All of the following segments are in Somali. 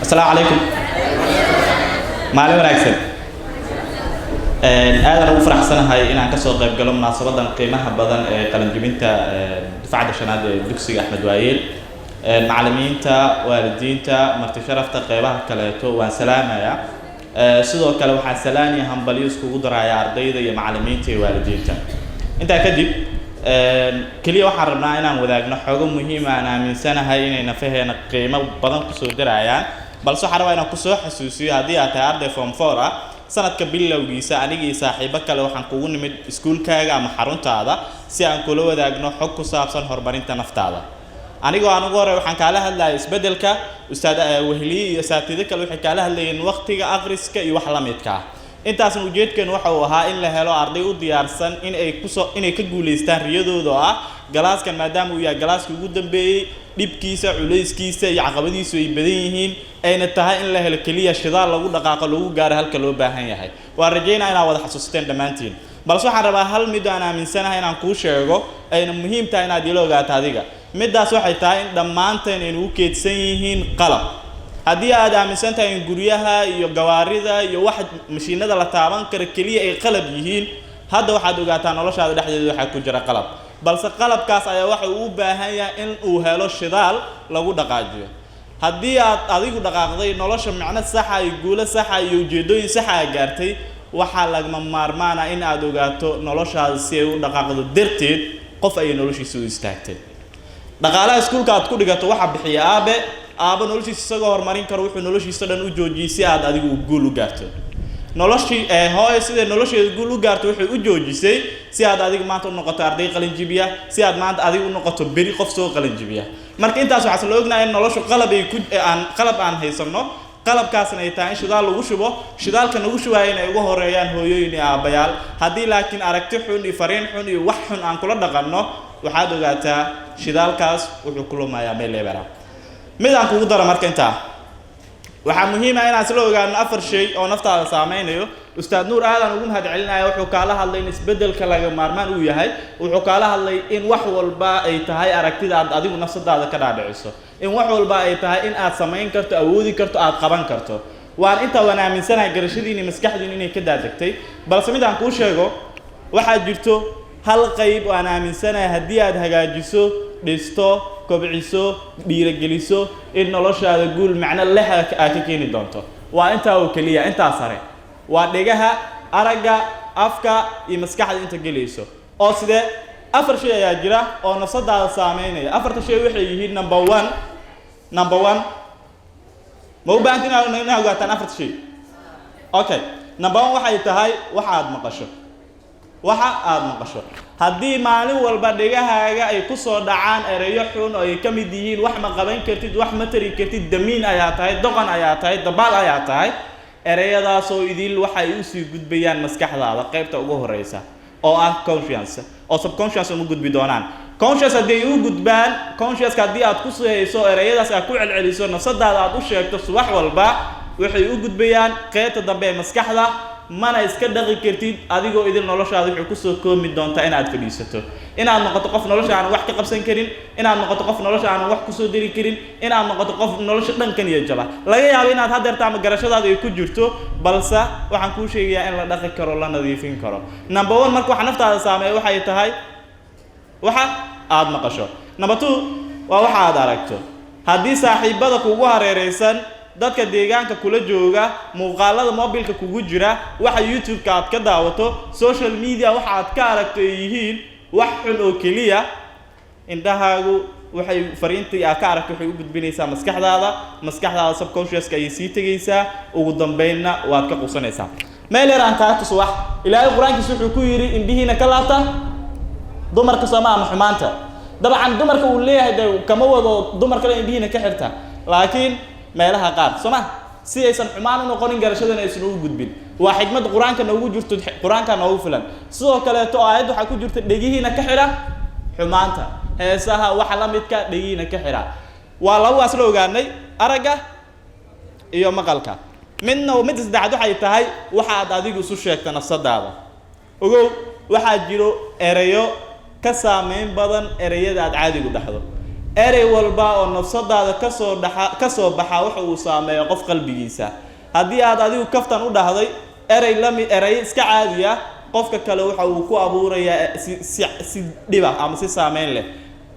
Asalaamu calaykum, maalin wanaagsan. Aadaan ugu faraxsanahay inaan kasoo qayb galo munaasabadan qiimaha badan ee qalinjibinta dufcadda shanaad ee dugsiga Axmed Waayeel. Macallimiinta, waalidiinta, marti sharafta, qeybaha kaleeto waan salaamayaa. Sidoo kale waxaan salaaniya hambalyo iskugu darayaa ardayda iyo macallimiinta iyo waalidiinta. Intaa kadib, keliya waxaan rabnaa inaan wadaagno xogo muhiim aan aaminsanahay inay nafaheena qiimo badan kusoo darayaan, balse waxaan rabaa inaan kusoo xasuusiyo, haddii aad tahay arday form four ah, sanadka bilowgiisa aniga iyo saaxiibo kale waxaan kugu nimid iskuulkaaga ama xaruntaada si aan kula wadaagno xog ku saabsan horumarinta naftaada. Anigoo aan ugu horey waxaan kaala hadlayay isbeddelka, ustaad Wehliye iyo asaatiido kale waxay kaala hadlayeen waqtiga akhriska iyo wax la midka ah. Intaasna ujeedkeenu waxa uu ahaa in la helo arday u diyaarsan in ay kusoo inay ka guulaystaan riyadooda oo ah galaaskan, maadaama uu yahay galaaskii ugu dambeeyey, dhibkiisa, culayskiisa iyo caqabadiisu ay badan yihiin, ayna tahay in la helo keliya shidaal lagu dhaqaaqo, lagu gaaro halka loo baahan yahay. Waan rajaynaa inaad wada xasuusteen dhammaantiin, balse waxaan rabaa hal mid aan aaminsanahay inaan kuu sheego, ayna muhiim tahay inaad ila ogaato adiga. Middaas waxay tahay in dhammaanteen aynu u keedsan yihiin qalab. Haddii aad aaminsan tahay in guryaha iyo gawaarida iyo wax mashiinada la taaban karo keliya ay qalab yihiin, hadda waxaad ogaataa noloshaada dhexdeeda waxaa ku jira qalab, balse qalabkaas ayaa waxa uu u baahan yahay in uu helo shidaal lagu dhaqaajiyo. Haddii aad adigu dhaqaaqday, nolosha micno saxa iyo guulo saxa iyo ujeeddooyin saxa a gaartay, waxaa lagama maarmaana in aad ogaato noloshaada si ay u dhaqaaqdo darteed qof ayay noloshiisa u istaagtay. Dhaqaalaha iskuulka aad ku dhigato waxaa bixiya aabe. Aabo noloshiisa isagoo horumarin karo wuxuu noloshiisa dhan u joojiyey si aad adigu guul u gaarto. Noloshii hooyo siday nolosheeda guul u gaarto waxay u joojisay si aad adiga maanta u noqoto arday qalinjibiya, si aad maanta adiga u noqoto beri qof soo qalinjibiya. Marka intaas waxaa la ognahay in noloshu qalab ay ku aan qalab aan haysano, qalabkaasna ay tahay in shidaal lagu shubo. Shidaalka nagu shubaaya inay ugu horeeyaan hooyooyin iyo aabbayaal. Haddii laakiin aragti xun iyo fariin xun iyo wax xun aan kula dhaqanno, waxaad ogaataa shidaalkaas wuxuu ku lumayaa meel leebera. Mid aan kugu daro, marka intaa waxaa muhiim ah inaan isla ogaano afar shay oo naftaada saameynayo. Ustaad Nuur aadaan ugu mahad celinaya. Wuxuu kaala hadlay in isbeddelka laga maarmaan uu yahay. Wuxuu kaala hadlay in wax walba ay tahay aragtida aad adigu nafsadaada ka dhaadhiciso, in wax walba ay tahay in aad samayn karto, awoodi karto, aad qaban karto. Waan intaa waan aaminsanahay garashadiin iyo maskaxdiin inay ka daadegtay, balse mid aan kuu sheego, waxaa jirto hal qayb oo aan aaminsanahay haddii aad hagaajiso, dhisto, kobciso, dhiirogeliso, in noloshaada guul macno leh aad ka keeni doonto. Waa intaa oo keliya. Intaa sare waa dhegaha, aragga, afka iyo maskaxda inta gelayso. Oo sidee? Afar shay ayaa jira oo nafsadaada saameynaya. Afarta shay waxay yihiin, number one, number one, ma u baahanta inaa ogaataan afarta shay? Okay, number one waxay tahay waxa aad maqasho. Waxa aad maqasho, haddii maalin walba dhegahaaga ay ku soo dhacaan ereyo xun oo ay ka mid yihiin "wax ma qaban kartid, wax ma tari kartid, damiin ayaa tahay, doqon ayaa tahay, dabaal ayaa tahay", ereyadaasoo idil waxa ay usii gudbayaan maskaxdaada qaybta ugu horeysa oo ah conscious, oo subconscious uma gudbi doonaan. Conscious haddii ay u gudbaan, consciouska haddii aad ku sihayso, ereyadaas aad ku celceliso, nafsadaada aad u sheegto subax walba, waxay u gudbayaan qaybta dambe ee maskaxda, mana iska dhaqi kartid. Adigoo idil noloshaada wuxuu kusoo koomi doontaa inaad fadhiisato, inaad noqoto qof nolosha aanan wax ka qabsan karin, inaad noqoto qof nolosha aanan wax kusoo diri karin, inaad noqoto qof nolosha dhankan iyo jaba. Laga yaabo inaad haddeerta ama garashadaada ay ku jirto, balse waxaan kuu sheegayaa in la dhaqi karo, la nadiifin karo. Number one, marka waxa naftaada saameeya waxay tahay waxa aad maqasho. Number two waa waxa aad aragto. Haddii saaxiibada kugu hareeraysan, dadka deegaanka kula jooga, muuqaalada mobilka kugu jira, waxa YouTube-ka aad ka daawato, social media waxa aad ka aragto ay yihiin wax xun oo keliya, indhahaagu waxay fariintii aad ka aragto waxay u gudbinaysaa maskaxdaada. Maskaxdaada subconsciouska ayay sii tegaysaa, ugu dambeynna waad ka qusanaysaa. Meel yar aan kaa tuso wax. Ilaahay Qur-aankiisa wuxuu ku yidhi: "Indhihiina ka laabta dumarka," sooma? Ama xumaanta. Dabcan dumarka uu leeyahay de kama wado dumar kale indhihiina ka xirta, laakiin meelaha qaar, soo ma, si aysan xumaan u noqonin, garashadana aysan ugu gudbin. Waa xikmad Qur-aanka noogu jirto, Qur-aanka noogu filan. Sidoo kaleeto aayad waxaa ku jirta: "Dhegihiina ka xidha xumaanta, heesaha, waxa la midka dhegihiina ka xidha." Waa labadaas la ogaanay, aragga iyo maqalka. Midna, midda saddexaad waxay tahay waxa aad adigu isu sheegta nafsadaada. Ogow, waxaa jiro ereyo ka saameyn badan ereyada aad caadigu dhahdo. Erey walba oo nafsadaada kasoo dhaxa, kasoo baxa, waxa uu saameeya qof qalbigiisa. Haddii aad adigu kaftan u dhahday erey lami erey iska caadi ah, qofka kale waxa uu ku abuurayaa si dhiba ama si saameyn leh.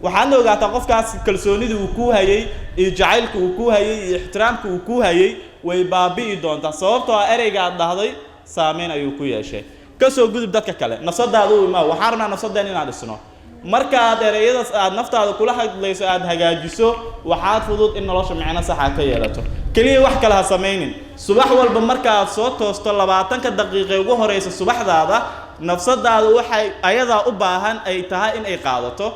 Waxaadna ogaataa qofkaas kalsoonidii uu kuu hayay iyo jacaylka uu kuu hayay iyo ixtiraamka uu kuu hayay way baabi'i doontaa, sababtoo ah ereyga aad dhahday saameyn ayuu ku yeeshay. Kasoo gudub dadka kale, nafsadaada u imaa. Waxaan rabnaa nafsadeen inaan dhisno. Marka aad ereyadaas aad naftaada kula hadlayso aad hagaajiso, waxaad fudud in nolosha micno saxa ka yeelato. Keliya wax kale ha samaynin. Subax walba marka aad soo toosto, 20-ka daqiiqa ugu horeysa subaxdaada, nafsadaada waxay ayadaa u baahan ay tahay in ay qaadato.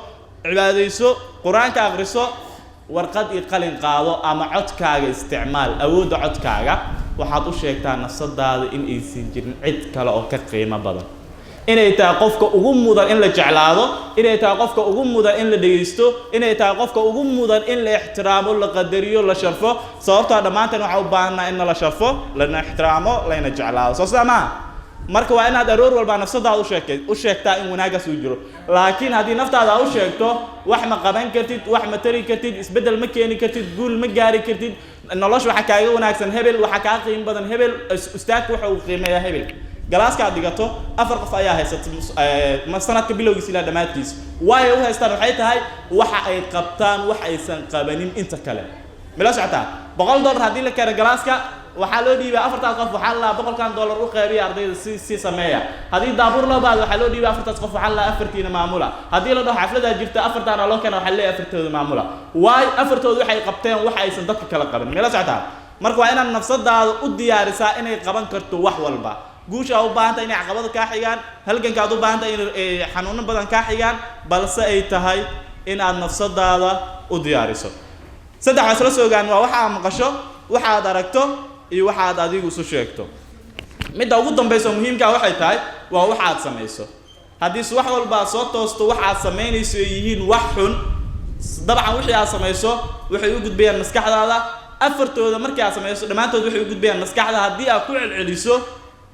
Cibaadayso, Qur-aanka akhriso, warqad iyo qalin qaado ama codkaaga isticmaal, awoodda codkaaga. Waxaad u sheegtaa nafsadaada in aysan jirin cid kale oo ka qiimo badan, inay tahay qofka ugu mudan in la jeclaado, inay tahay qofka ugu mudan in la dhegaysto, inay tahay qofka ugu mudan in la ixtiraamo, la qadariyo, la sharfo. Sababtoo dhammaanteen waxaa u baahanaa in nala sharfo, lana ixtiraamo, layna jeclaado. Soo sidaa maaha? Marka waa inaad aroor walbaa nafsadaada u sheegtaa in wanaaggaas uu jiro. Laakiin haddii naftaada u sheegto wax ma qaban kartid, wax ma tari kartid, isbeddel ma keeni kartid, guul ma gaari kartid, nolosha waxaa kaaga wanaagsan hebel, waxaa kaa qiimo badan hebel, ustaadka waxa uu qiimeeyaa hebel. Galaaska aad dhigato afar qof ayaa haysata sanadka bilowgiisa ilaa dhammaadkiisa. Waayo u haystaan waxay tahay waxa ay qabtaan wax aysan qabanin inta kale. Mila socotaa? $100 haddii la keeno galaaska, waxaa loo dhiibaa afartaas qof. Waxaa la lahaa 100-kan dollar u qeybiya ardayda, si sameeya. Haddii daabuur loo baahdo, waxaa loo dhiibaa afartaas qof. Waxaa la lahaa afartiina maamula. Haddii la dhaho xafladaa jirta, afartaana loo keena, waxaa leeyahay afartooda maamula. Waayo afartooda waxay qabteen wax aysan dadka kala qaban. Mila socotaa? Marka waa inaad nafsadaada u diyaarisaa inay qaban karto wax walba. Guusha aad u baahan tahay inay caqabada kaa xigaan, halganka aad u baahan tahay inay xanuuno badan kaa xigaan, balse ay tahay in aad nafsadaada u diyaariso. Saddex waa isla soo ogaan: waa waxa aad maqasho, waxa aad aragto iyo waxa aad adigu isu sheegto. Midda ugu dambaysa oo muhiimkaa waxay tahay waa waxa aad samayso. Haddii subax walba aad soo toosto waxa aad samaynayso ay yihiin wax xun, dabcan wixii aad samayso waxay u gudbayaan maskaxdaada. Afartooda markii aad samayso, dhammaantood waxay u gudbayaan maskaxda. Haddii aad ku celceliso,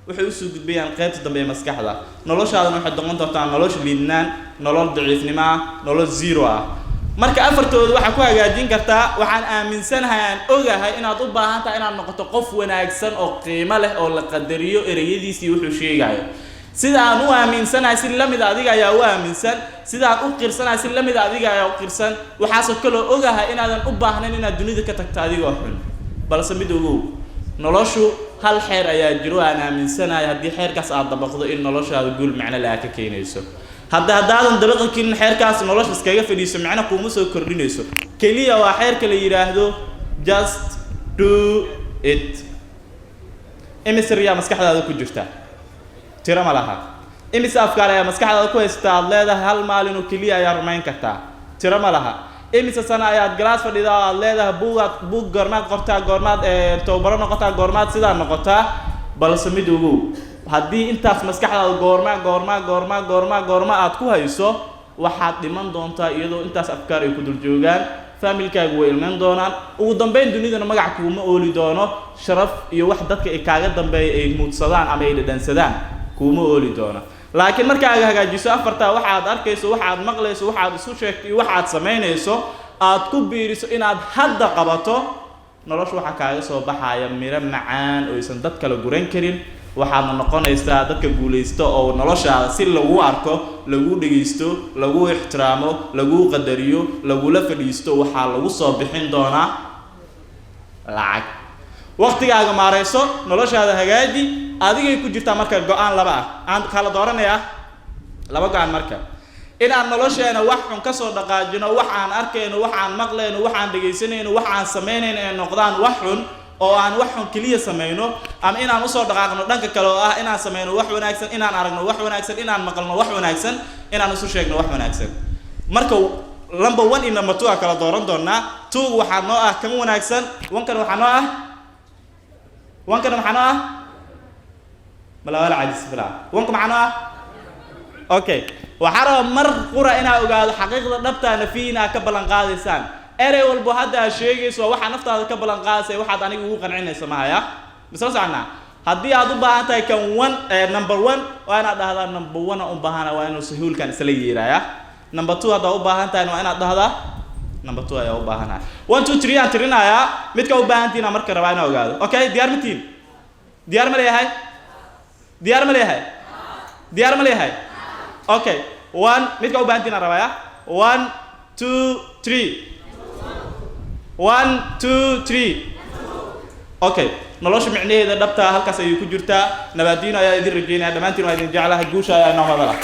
waxay usoo gudbayaan qaybta dambe ee maskaxda. Noloshaadana waxay noqon doontaa nolosha liidnaan, nolol daciifnimo ah, nolol zero ah. Marka afartooda waxaa ku hagaajin kartaa, waxaan aaminsanahay, aan ogahay inaad u baahan tahay inaad noqoto qof wanaagsan oo qiimo leh oo la qadariyo ereyadiisii wuxuu sheegayo. Sida aan u aaminsanahay si lamida adiga ayaa u aaminsan, sida aan u qirsanahay si lamida adiga ayaa u qirsan. Waxaasoo kaloo ogahay inaadan u baahnayn inaad dunida ka tagto adigoo xun. Balse mid ogow, noloshu hal xeer ayaa jiro aan aaminsanahay: haddii xeerkaas aad dabaqdo, in noloshaada guul macno le aad ka keenayso. Haddaadan dabaqi karin xeerkaas, nolosha iskaga fadhiiso, macno kuuma soo kordhinayso. Keliya waa xeerka la yidhaahdo "just do it". Imise riyaa maskaxdaada ku jirta? Tiro ma laha. Imise afkaar ayaa maskaxdaada ku haysataa aad leedahay hal maalin oo keliya ayaa rumayn kartaa? Tiro ma laha. Imise sano ayaad galaas fadhidaa oo aad leedahay buugaad buug goormaad qortaa, goormaad tababaro noqotaa, goormaad sidaa noqotaa? Balse mid ogow, haddii intaas maskaxdaada goorma, goorma, goorma, goorma, goorma aad ku hayso, waxaad dhiman doontaa iyadoo intaas afkaar ay ku dul joogaan. Faamilkaagu way ilmeyn doonaan. Ugu dambeyn dunidana magac kuuma ooli doono. Sharaf iyo wax dadka ay kaaga dambeeya ay muudsadaan ama ay dhadhansadaan kuuma ooli doono. Laakiin markaaga hagaajiso afartaa, waxaad arkayso, waxaad maqlayso, waxaad isu sheegto iyo waxaad samaynayso, aad ku biiriso inaad hadda qabato, nolosha waxaa kaaga soo baxaya miro macaan oo aysan dad kale guran karin. Waxaadna noqonaysaa dadka guulaysta oo noloshaada si lagu arko, lagu dhegaysto, lagu ixtiraamo, lagu qadariyo, lagula fadhiisto. Waxaa lagu soo bixin doonaa lacag. Waqtigaaga maarayso, noloshaada hagaaji, adigay ku jirtaa. Marka go-aan laba ah aan kala dooranayaa, laba go-aan. Marka inaan nolosheena wax xun kasoo dhaqaajino, wax aan arkayno, wax aan maqlayno, wax aan dhegaysanayno, wax aan samaynayno ay noqdaan wax xun oo aan wax xun keliya samayno, ama inaan usoo dhaqaaqno dhanka kale oo ah inaan samayno wax wanaagsan, inaan aragno wax wanaagsan, inaan maqalno wax wanaagsan, inaan isu sheegno wax wanaagsan. Marka number one iyo number two aa kala dooran doonaa. Two waxaa noo ah kan wanaagsan, one-kan waxaa noo ah, one-kan waxaa noo ah malawala cajis filaa. One-ka maxaa noo ah? Okay, waxaa rabaa mar qura inaa ogaado xaqiiqda dhabtaa nafiyin aad ka ballan qaadaysaan. Erey walbo hadda aad sheegayso waa waxaa naftaada ka ballan qaadaysa, waxaad aniga ugu qancinayso mahaya. Misla soconaa? Haddii aad u baahan tahay kan one, number one, waa inaad dhahdaa "number one aan u baahana", waa inuu sahuulkan isla yeeraaya. Number two haddaad u baahan tahayna, waa inaad dhahdaa Number two ayaa u baahanahay. One, two, three aan tirinayaa. Midka u baahantihiin aan marka rabaa inaan ogaado. Okay, diyaar ma tihiin? Diyaar ma leeyahay? Diyaar ma leeyahay? Diyaar ma leeyahay? Okay, one. Midka u baahantihiin aan rabaya. One, two, three. One, two, three. Okay, nolosha micnaheeda dhabtaa halkaas ayay ku jirtaa. Nabaadiino ayaa idin rajeynaya dhammaantiin. Waa idin jeclahay. Guusha ayaa inoo madala.